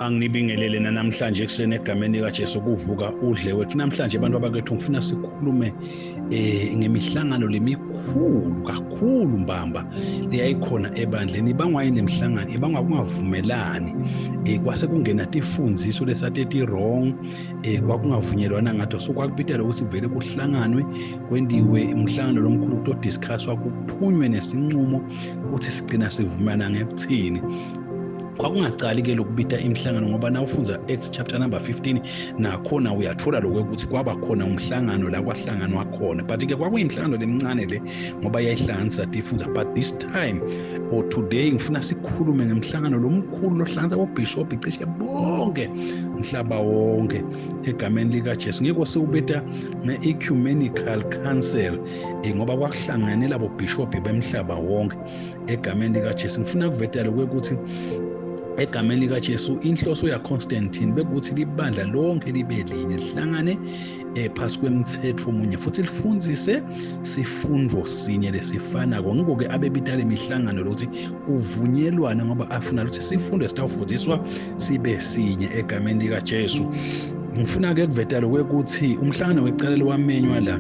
Anginibingelele namhlanje ekuseni egameni likaJesu kuvuka udle wethu. Namhlanje abantu abakethu ngifuna sikhulume ngemihlangano lemikhulu kakhulu mbamba leyayikhona ebandleni. Ibangwa yini emihlangano? Ibangwa kungavumelani. Kwase kungena tifundziso lesateti wrong, kwakungavunyelwana ngato. So kwakubitela ukuthi vele kuhlanganwe kwendiwe umhlangano lomkhulu kutodiscusswa kuphunywe nesinqumo ukuthi sigcina sivumelana ngekuthini. Kwakungacali ke lokubita imihlangano ngoba nawufundza Acts chapter number 15 nakhona uyathola lokho ukuthi kwaba khona umhlangano la kwahlanganwa khona, but ke kwakuyimihlangano lemncane le ngoba yayihlanganisa tifundza. But this time or today ngifuna sikhulume ngemhlangano lomkhulu lohlanganisa bobishop cishe bonke umhlaba wonke egameni likaJesu. Ngeke siwubita nge-ecumenical council ngoba kwakuhlanganela bobishop bemhlaba wonke egameni likaJesu. Ngifuna kuveta lokho ukuthi egameni likaJesu inhloso yaConstantine bekuthi libandla lonke libe linye lihlangane phasi kwemthetho munye futhi lifundzise sifundo sinye lesifanako. Ngiko-ke abebita le mihlangano lokuthi kuvunyelwane ngoba afuna ukuthi sifundo esitawufundiswa sibe sinye egameni likaJesu. Ngifuna-ke kuveta lokho ukuthi umhlangano wecala wamenywa la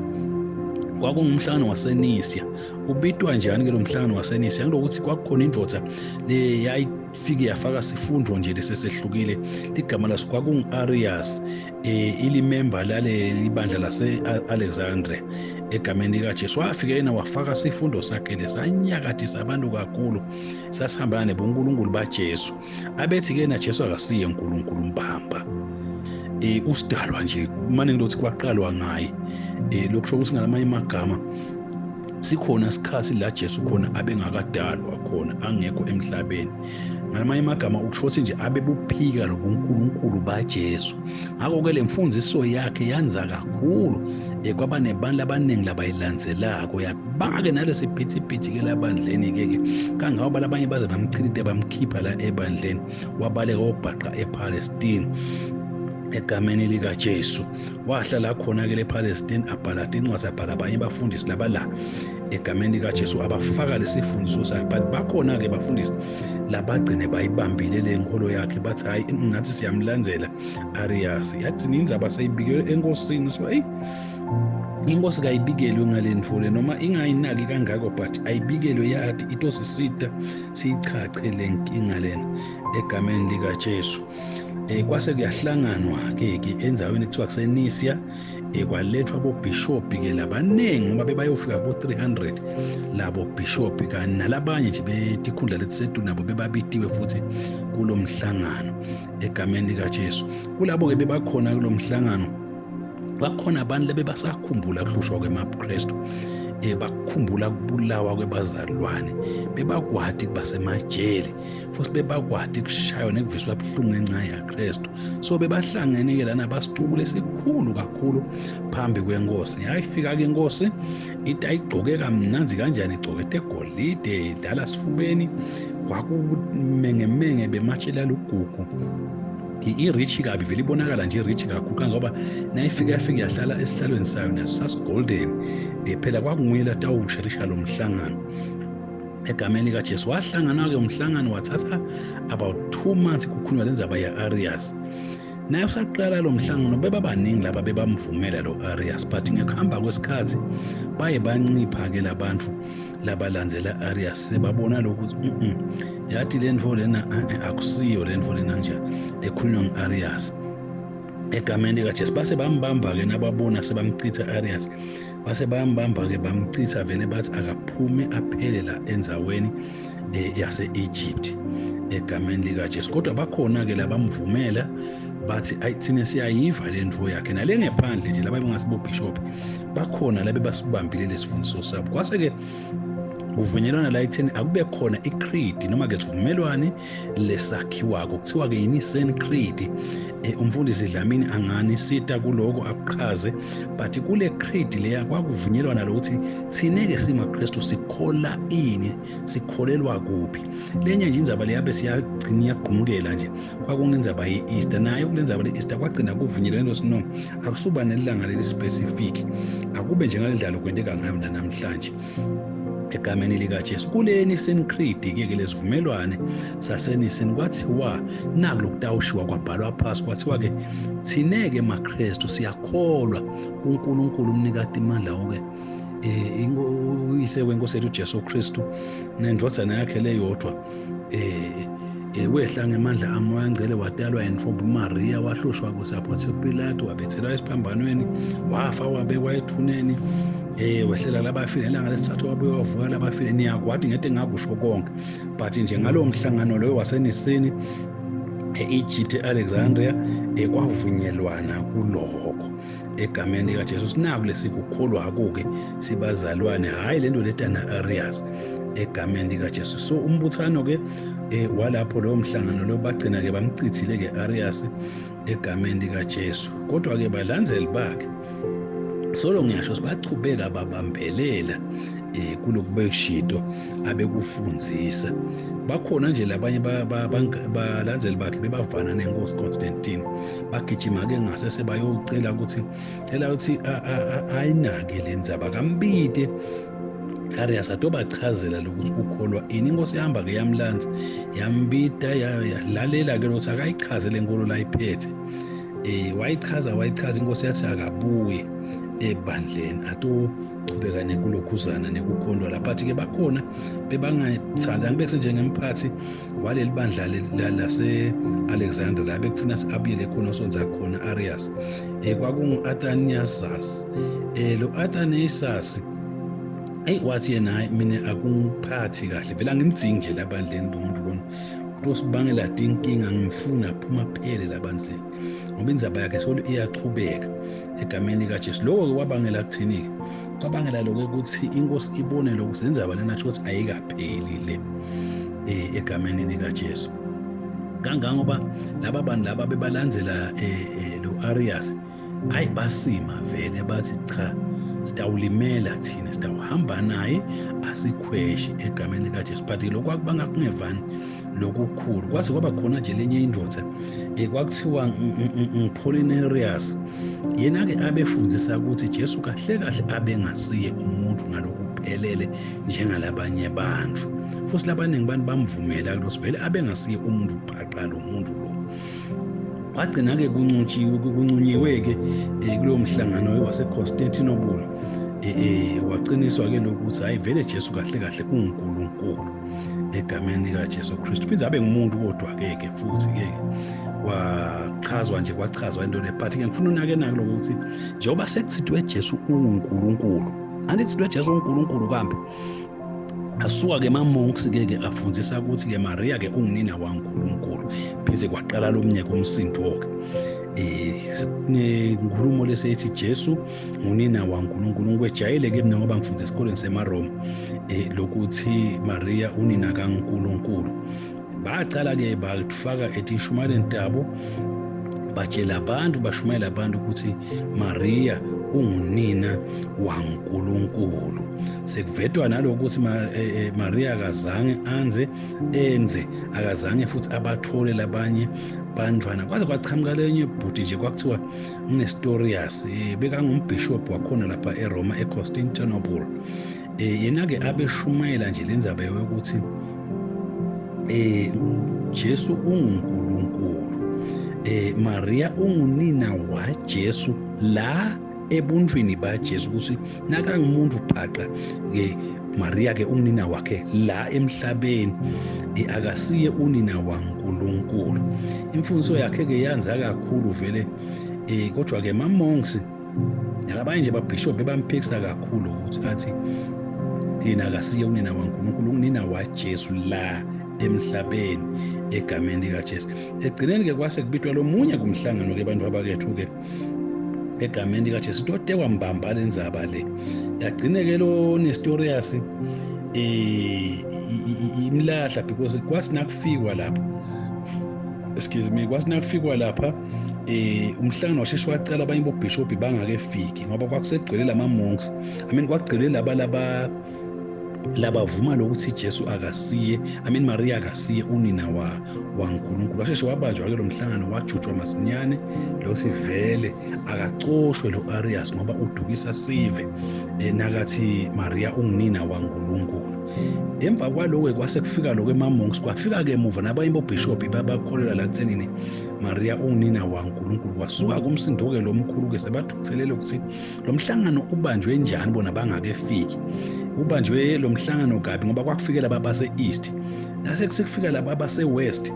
kwakungumhlangano waseNisia. Ubitwa njani ke lo mhlangano waseNisia? Ngilokuthi kwakukhona indvodza le yayifike yafaka sifundo nje lesesehlukile, ligama laso kwakungu-Arius, ilimemba lale ibandla lase-Alexandria egameni likaJesu. Wafika yena wafaka sifundo sakhe lesanyakathisa abantu kakhulu, sasihambelana nebunkulunkulu baJesu. Abethi-ke na Jesu akasiye uNkulunkulu mbamba, usidalwa nje mane ngilokuthi kwaqalwa ngaye. Lokusho ukuthi ngalamanye amagama sikhona isikhathi la Jesu khona abengakadalwa khona angekho emhlabeni. Ngalamanye amagama ukusho ukuthi nje abebuphika lobunkulunkulu baJesu. Ngakho-ke le mfundiso yakhe yanza kakhulu, kwaba nebantu abaningi labayilandzelako, yabanga-ke nalesi phithiphithi-ke labandleni-ke kangangoba labanye baze bamchilite bamkhipha la ebandleni, wabaleka wobhaqa ePalestine egameni likaJesu. Wahlala khona-ke lePalestine, abhala tincwadzi, abhala abanye bafundisi laba la egameni likaJesu abafaka lesifundiso sakhe. But bakhona-ke bafundisi labagcine bayibambile le nkolo yakhe, bathi hhayi ngathi siyamlandzela Arius. Yathi indzaba seyibikelwe enkosini, so eyi inkosi kayibikelwe ngale ntfo le noma ingayinaki kangako, but ayibikelwe yathi itosisita siyichache le nkinga lena egameni likaJesu. Kwase kuyahlanganwa-ke ke endaweni ekuthiwa kuseNisia, kwalethwa bobhishobhi-ke labaningi ngoba bebayofika bo-300 labo bhishobhi kanye nalabanye nje betikhundla letisetulu nabo bebabitiwe futhi kulo mhlangano egameni likaJesu. Kulabo-ke bebakhona kulo mhlangano bakhona abantu lebebasakhumbula kuhlushwa kwemaKristu, bakukhumbula kubulawa kwebazalwane, bebakwati kubasemajele futhi bebakwati kushaywa nekuviswa buhlungu ngenxa yaKristu. So bebahlangene-ke lana basixuku lesikhulu kakhulu phambi kwenkosi. Yayifika-ke inkosi ithi ayigcoke kamnanzi kanjani, igcoke egolide idlala sifubeni, kwakumengemenge bematshela lugugu, i-rich kabi vele ibonakala nje i-rich kakhulu kangoba nayifika yafika yahlala esihlalweni sayo naso sasigolden. Phela kwakunguye latawusherisha lo mhlangano egameni likaJesu. Wahlangana-ke umhlangano wathatha about 2 months kukhulunywa le ndzaba ya-Arius. Naye usaqala lo mhlangano bebabaningi laba bebamvumela lo Arius, but ngekuhamba kwesikhathi baye bancipha-ke labantu labalandzela Arius, sebabona lokhu yathi le ntfo lena akusiyo le ntfo lena nje lekhulunywa ngu-Arius egameni likaJesu. Base bambamba-ke nababona sebamchitha Arius, base bayambamba-ke bamchitha vele, bathi akaphume aphele la endzaweni yase-Egypt egameni likaJesu. Kodwa bakhona-ke labamvumela bathi ayi thina siyayiva le ntfo yakhe nale ngephandle nje laba bengasibobhishophi bakhona labe basibambile lesifundiso sabo. Kwase-ke kuvunyelwana la ekutheni akube khona i-creed noma ke sivumelwane lesakhiwako kuthiwa-ke yi-Nicene Creed. Umfundisi Dlamini anganisita kuloko akuchaze, but kule creed leya kwakuvunyelwana lokuthi thine-ke simaKristu sikhola ini, sikholelwa kuphi. Lenye nje indzaba leyabe siyagcina iyagqumukela nje kwakungendzaba ye-Easter. Nayo kule ndzaba le-Easter kwagcina kuvunyelwene ukuthi no akusuba nelanga leli specific, akube njengalendlela kwenteka ngayo nanamhlanje. egameni likaJesu. Kule Nicene Creed ke lesivumelwane saseNicene kwathiwa naku lokutawushiwa kwabhalwa phasi, kwathiwa ke thine-ke maKristu siyakholwa uNkulunkulu umnikati amandla wonke, uyise wenkosi yethu uJesu Kristu nendvodzana yakhe leyodwa, wehla ngemandla amoya angcwele, watalwa yintombi Maria, wahlushwa kusaPontius Pilato, wabethelwa esiphambanweni, wafa, wabekwa ethuneni, wehlela labafile, ilanga lesithathu wabuye wavuka labafile. Niyakwati ngete ngakusho konke, but nje ngalowo mhlangano loyo waseNicene e-Egypt, e-Alexandria, kwavunyelwana kuloko egameni likaJesu. Sinaku lesikukholwa-ke sibazalwane, hhayi lento letana Arius, egameni likaJesu. So umbuthano-ke walapho lowo mhlangano loyo bagcina-ke bamchithile-ke Arius egameni likaJesu. Kodwa-ke balandzeli bakhe solo ngiyasho bachubeka babambelela kulokhu bekushito abekufundzisa. Bakhona nje labanye balandzeli bakhe bebavana nenkosi Constantine, bagijima-ke ngasese bayocela ukuthi cela ukuthi ayinake le ndzaba, kambite Arius atobachazela lokuthi ukholwa ini. Inkosi yahamba-ke yamlanza, yambita, yalalela-ke lokuthi akayichaze le nkolo layiphethe. Wayichaza inkosi yathi akabuye ebandleni atochubeka nekulokhuzana nekukhondwa lapha. Athi-ke bakhona bebangathandi, angibekise njengemphathi waleli bandla lase-Alexandria la bekufuna abuyele khona osonza khona Arius, kwakungu-Athanasius. Lo Athanasius eyi wathi yena hayi mina akungiphathi kahle vele, angimdzingi nje labandleni lo muntu lona, utosibangela tinkinga, ngimfuna aphuma phele labandleni ngoba indzaba yakhe solo iyachubeka egameni likaJesu. Lokho-ke kwabangela kuthini-ke? Kwabangela lokho ukuthi inkosi ibone lokhu indzaba lena kusho ukuthi ayikapheli le egameni likaJesu, kangangoba laba bantu laba bebalandzela lo Arius hayi basima vele bathi cha, sitawulimela thina, sitawuhamba naye, asikhweshi egameni likaJesu. But lokhu kwakubanga kungevani lokukhulu. Kwaze kwaba khona nje lenye indvodza kwakuthiwa nguPolinarius, yena-ke abefundisa ukuthi Jesu kahle kahle abengasiye umuntu ngalokuphelele njengalabanye bantu, futhi labaningi bantu bamvumela kulo sivele abengasiye umuntu phaqa lo muntu lo. Wagcina-ke kuncunyiwe-ke kulowo mhlangano waseConstantinople, waqiniswa-ke lokuthi hhayi vele Jesu kahle kahle unguNkulunkulu egameni likaJesu Kristu, phinde abe ngumuntu kodwa-ke ke futhi-ke wachazwa nje, kwachazwa into le. But-ke ngifuna unake nako lokho ukuthi njengoba sekuthithiwe Jesu unguNkulunkulu, andithi Jesu unguNkulunkulu kambe asuka-ke ama-monks-ke ke afundisa ukuthi-ke Maria-ke ungunina waNkulunkulu, pheze kwaqala lomnyaka umsindo-ke nenkulumo leseyithi Jesu ngunina waNkulunkulu. Ngikwejayele-ke mina ngoba ngifundisa esikoleni semaRoma lokuthi Maria unina kaNkulunkulu. Baqala-ke bafaka etishumayeleni tabo, batshela abantu, bashumayela abantu ukuthi Maria ungunina waNkulunkulu. Sekuvetwa nalokuthi Maria akazange anze enze, akazange futhi abathole labanye bantwana. Kwaze kwachamuka lenye ibhuti nje kwakuthiwa uNestorius, bekangumbhishobhi wakhona lapha eRoma eConstantinople. Yena-ke abeshumayela nje le ndzaba yokuthi Jesu unguNkulunkulu, Maria ungunina waJesu la ebuntwini baJesu, ukuthi nakangumuntu phaqa ke Maria ke ungunina wakhe la emhlabeni, akasiye unina waNkulunkulu. Imfundiso yakhe ke yanza kakhulu vele, kodwa ke ama-monks nalabanye nje babhishobhi bebamphikisa kakhulu ukuthi athi yena akasiye unina waNkulunkulu, ungunina waJesu la emhlabeni egameni likaJesu. Egcineni ke kwase kubitwa lomunye kumhlangano ke bantu abakethu ke egameni likaJesu, totekwa mbamba lenzaba le. Yagcine ke lo Nestorius imlahla, because kwasi nakufikwa lapha, excuse me, kwasi nakufikwa lapha umhlangano washeshe wacala abanye bobhishobhi bangakefiki, ngoba kwakusegcwele lama-monks, I mean kwakugcwele laba Labavuma lokuthi Jesu akasiye, I mean Maria akasiye unina waNkulunkulu. Washeshe wabanjwa ke lo mhlangano, wajutshwa masinyane lo sivele akacoshwe lo Arius ngoba udukisa sive nakathi Maria ungunina waNkulunkulu. Emva kwaloko kwase kufika lokho ema-monks, kwafika ke emuva nabanye bobishop babakholelwa la kuthenini Maria ungunina waNkulunkulu. Kwasuka kumsindo-ke lo mkhulu-ke, sebathukuthelele ukuthi lo mhlangano ubanjwe njani bona bangakefiki. Ubanjwe lo mhlangano kabi ngoba kwakufike laba base-east, nase kusekufika laba base-west,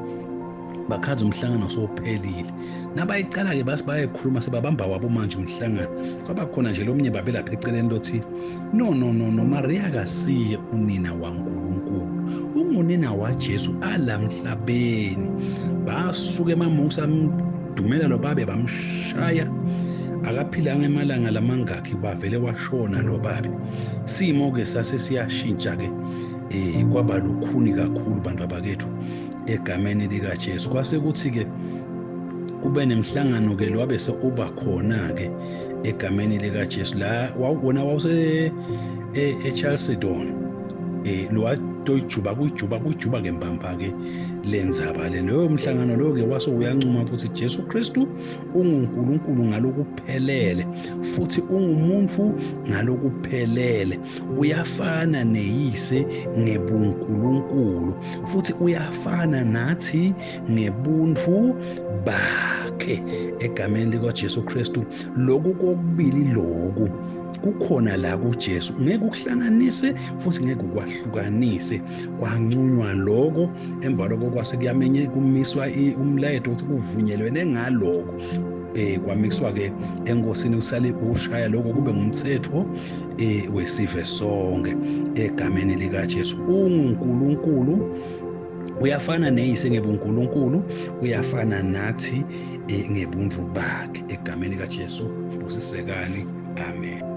bakhaza umhlangano sowuphelile. Nabayicala-ke basi bayekhuluma sebabamba wabo manje umhlangano. Kwaba khona nje lomnye babe lapha eceleni lothi no no no no, Maria akasiye unina waNkulunkulu, ungunina waJesu alamhlabeni. Basuka ema-monks amdumela lo babe bamshaya, akaphilanga emalanga lamangakhi bavele washona lo babe. Simo-ke sase siyashintsha-ke, kwaba lukhuni kakhulu bantu abakethu egameni likaJesu. Kwase kuthi-ke kube nemhlangano-ke lwabe sewuba khona-ke egameni likaJesu. La wona wawuse eChalcedon, lowatoyijuba kuyijuba-ke mbamba-ke lenzaba le. Loyo mhlangano loyo-ke wase uyancuma ukuthi Jesu Kristu unguNkulunkulu ngalokuphelele futhi ungumuntu ngalokuphelele, uyafana neyise ngebunkulunkulu futhi uyafana nathi ngebuntu bakhe egameni likaJesu Kristu. Lokhu kokubili lokhu kukhona la kuJesu, ngeke ukuhlanganise futhi ngeke ukwahlukanise. Kwancunywa lokho, emva lokho kwase kuyamenye kumiswa umlayeto ukuthi kuvunyelwene ngalokho. Kwamiswa ke enkosini usale ushaya lokho kube ngumthetho wesive sonke egameni likaJesu. UnguNkulunkulu, uyafana neyise ngebunkulunkulu, uyafana nathi ngebuntu bakhe egameni likaJesu. Busisekani, amen.